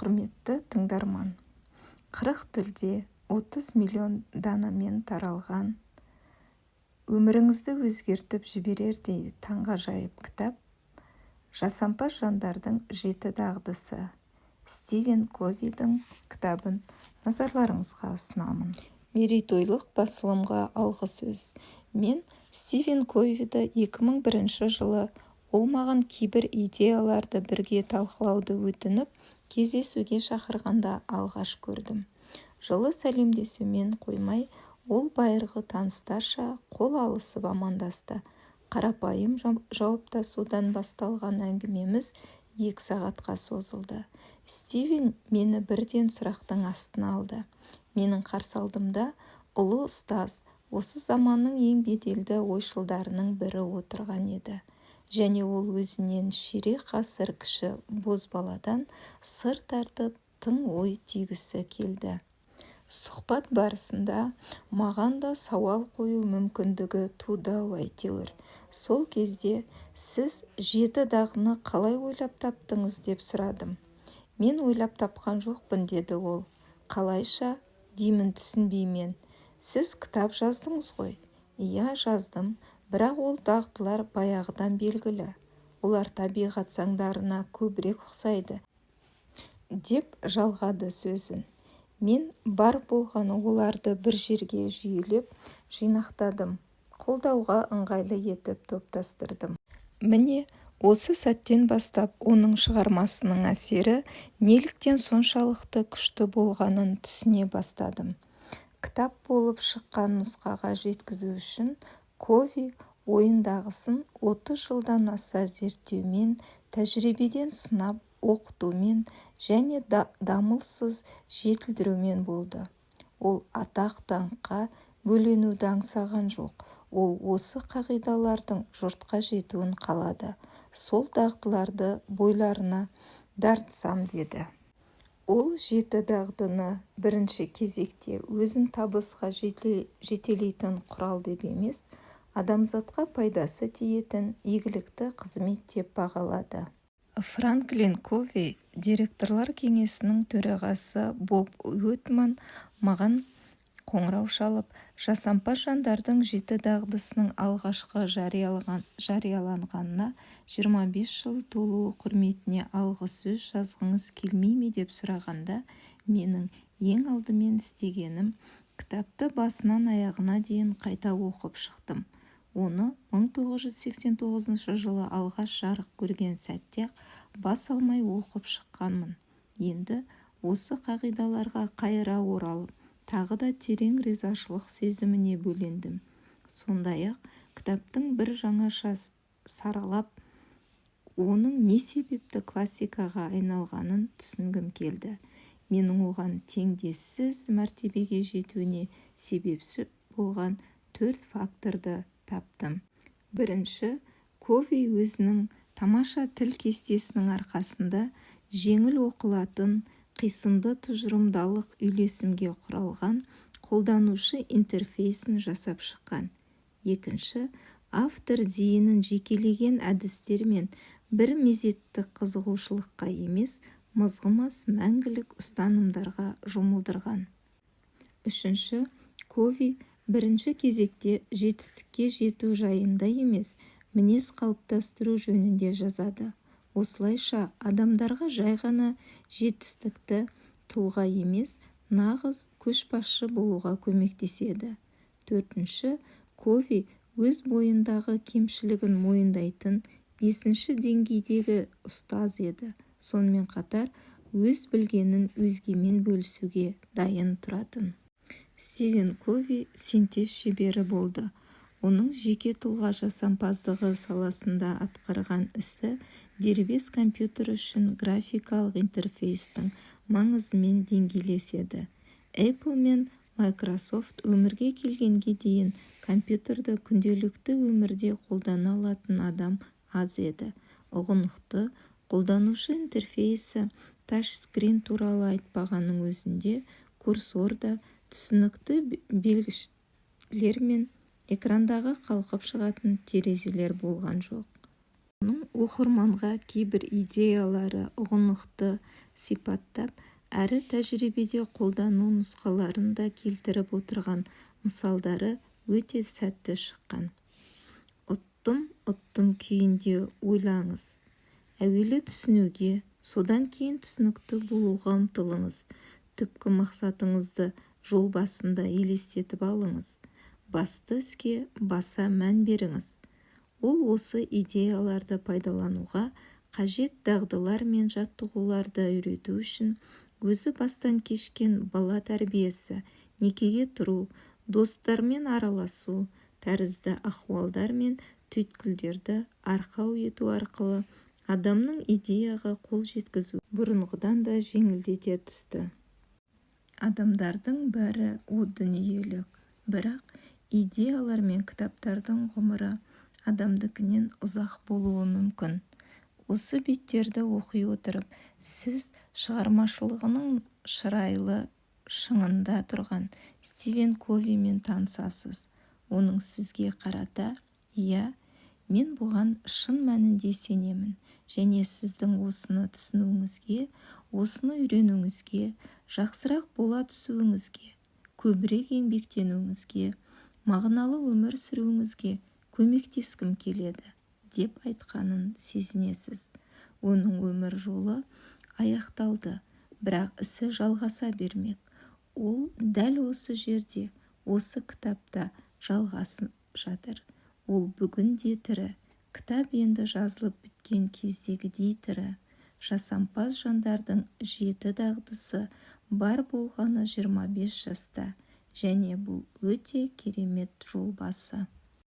Құрметті тыңдарман! 40 тілде 30 миллион данамен таралған, өміріңізді өзгертіп жіберердей таңғажайып кітап — «Жасампаз жандардың жеті дағдысы», Стивен Ковидің кітабын назарларыңызға ұсынамын. Мерейтойлық басылымға алғысөз. Мен Стивен Ковиді 2001 жылы ол маған кейбір идеяларды бірге талқылауды өтініп, кездесуге шақырғанда алғаш көрдім. Жылы сәлемдесумен қоймай, ол байырғы таныстарша қол алысып амандасты. Қарапайым жауаптасудан басталған әңгімеміз 2 сағатқа созылды. Стивен мені бірден сұрақтың астына алды. Менің қарсы алдымда ұлы ұстаз, осы заманның ең беделді ойшылдарының бірі отырған еді және ол өзінен ширек ғасыр кіші бозбаладан сыр тартып, тың ой түйгісі келді. Сұхбат барысында маған да сауал қою мүмкіндігі туды-ау әйтеуір. Сол кезде: «Сіз жеті дағдыны қалай ойлап таптыңыз?» – деп сұрадым. «Мен ойлап тапқан жоқпын», – деді ол. «Қалайша?» – деймін түсінбей мен. «Сіз кітап жаздыңыз ғой». «Иә, жаздым, бірақ ол дағдылар баяғыдан белгілі. Олар табиғат заңдарына көбірек ұқсайды», – деп жалғады сөзін. «Мен бар болғаны оларды бір жерге жүйелеп жинақтадым, қолдауға ыңғайлы етіп топтастырдым». Міне, осы сәттен бастап оның шығармасының әсері неліктен соншалықты күшті болғанын түсіне бастадым. Кітап болып шыққан нұсқаға жеткізу үшін Кови ойындағысын 30 жылдан аса зерттеумен, тәжірибеден сынап, оқытумен және дамылсыз жетілдірумен болды. Ол атақ-даңққа бөленуді аңсаған жоқ, ол осы қағидалардың жұртқа жетуін қалады, сол дағдыларды бойларына дарытсам деді. Ол жеті дағдыны бірінші кезекте өзін табысқа жетелейтін құрал деп емес, адамзатқа пайдасы тиетін игілікті қызмет деп бағалады. Франклин Кови директорлар кеңесінің төрағасы Боб Уитман маған қоңырау шалып, «Жасампаз жандардың жеті дағдысының» алғашқы жарияланғанына 25 жыл толуы құрметіне алғысөз жазғыңыз келмей ме деп сұрағанда, менің ең алдымен істегенім – кітапты басынан аяғына дейін қайта оқып шықтым. Оны 1989 жылы алғаш жарық көрген сәтте-ақ бас алмай оқып шыққанмын. Енді осы қағидаларға қайыра оралып, тағы да терең ризашылық сезіміне бөлендім. Сондай-ақ кітаптың бір жаңаша саралап, оның не себепті классикаға айналғанын түсінгім келді. Менің оған теңдессіз мәртебеге жетуіне себепші болған төрт факторды таптым. Бірінші, Кови өзінің тамаша тіл кестесінің арқасында жеңіл оқылатын, қисынды тұжырымдалық үйлесімге құралған қолданушы интерфейсін жасап шыққан. Екінші, автор зейінін жекелеген әдістер мен бір мезеттік қызығушылыққа емес, мызғымас мәңгілік ұстанымдарға жұмылдырған. Үшінші, Кови бірінші кезекте жетістікке жету жайында емес, мінез қалыптастыру жөнінде жазады. Осылайша, адамдарға жай ғана жетістікті тұлға емес, нағыз көшбасшы болуға көмектеседі. Төртінші, Кови өз бойындағы кемшілігін мойындайтын бесінші деңгейдегі ұстаз еді, сонымен қатар өз білгенін өзгемен бөлісуге дайын тұратын. Стивен Кови синтез шебері болды. Оның жеке тұлға жасампаздығы саласында атқарған ісі дербес компьютер үшін графикалық интерфейстің маңызымен деңгейлес еді. Apple мен Microsoft өмірге келгенге дейін компьютерді күнделікті өмірде қолдана алатын адам аз еді. Ұғынықты қолданушы интерфейсі, тачскрин туралы айтпағанның өзінде, курсор да, түсінікті белгіштер мен экрандағы қалқып шығатын терезелер болған жоқ. Оның Оқырманға кейбір идеялары ұғынықты сипаттап, әрі тәжірибеде қолдану нұсқаларын да келтіріп отырған мысалдары өте сәтті шыққан. Ұттым, ұттым күйінде ойлаңыз. Әуелі түсінуге, содан кейін түсінікті болуға ұмтылыңыз. Түпкі мақсатыңызды жол басында елестетіп алыңыз. Басты іске баса мән беріңіз. Ол осы идеяларды пайдалануға қажет дағдылар мен жаттығуларды үйрету үшін өзі бастан кешкен бала тәрбиесі, некеге тұру, достармен араласу тәрізді ахуалдар мен түйткілдерді арқау ету арқылы адамның идеяға қол жеткізуін бұрынғыдан да жеңілдете түсті. Адамдардың бәрі о дүниелік, бірақ идеялар мен кітаптардың ғұмыры адамдікінен ұзақ болуы мүмкін. Осы беттерді оқи отырып, сіз шығармашылығының шырайлы шыңында тұрған Стивен Ковимен танысасыз. Оның сізге қарата: «Иә, мен бұған шын мәнінде сенемін және сіздің осыны түсінуіңізге, осыны үйренуіңізге, жақсырақ бола түсуіңізге, көбірек еңбектенуіңізге, мағыналы өмір сүруіңізге көмектескім келеді», – деп айтқанын сезінесіз. Оның өмір жолы аяқталды, бірақ ісі жалғаса бермек. Ол дәл осы жерде, осы кітапта жалғасып жатыр. Ол бүгін де тірі, кітап енді жазылып біткен кездегідей тірі. Жасампаз жандардың жеті дағдысы бар болғаны 25 жаста және бұл өте керемет жол басы.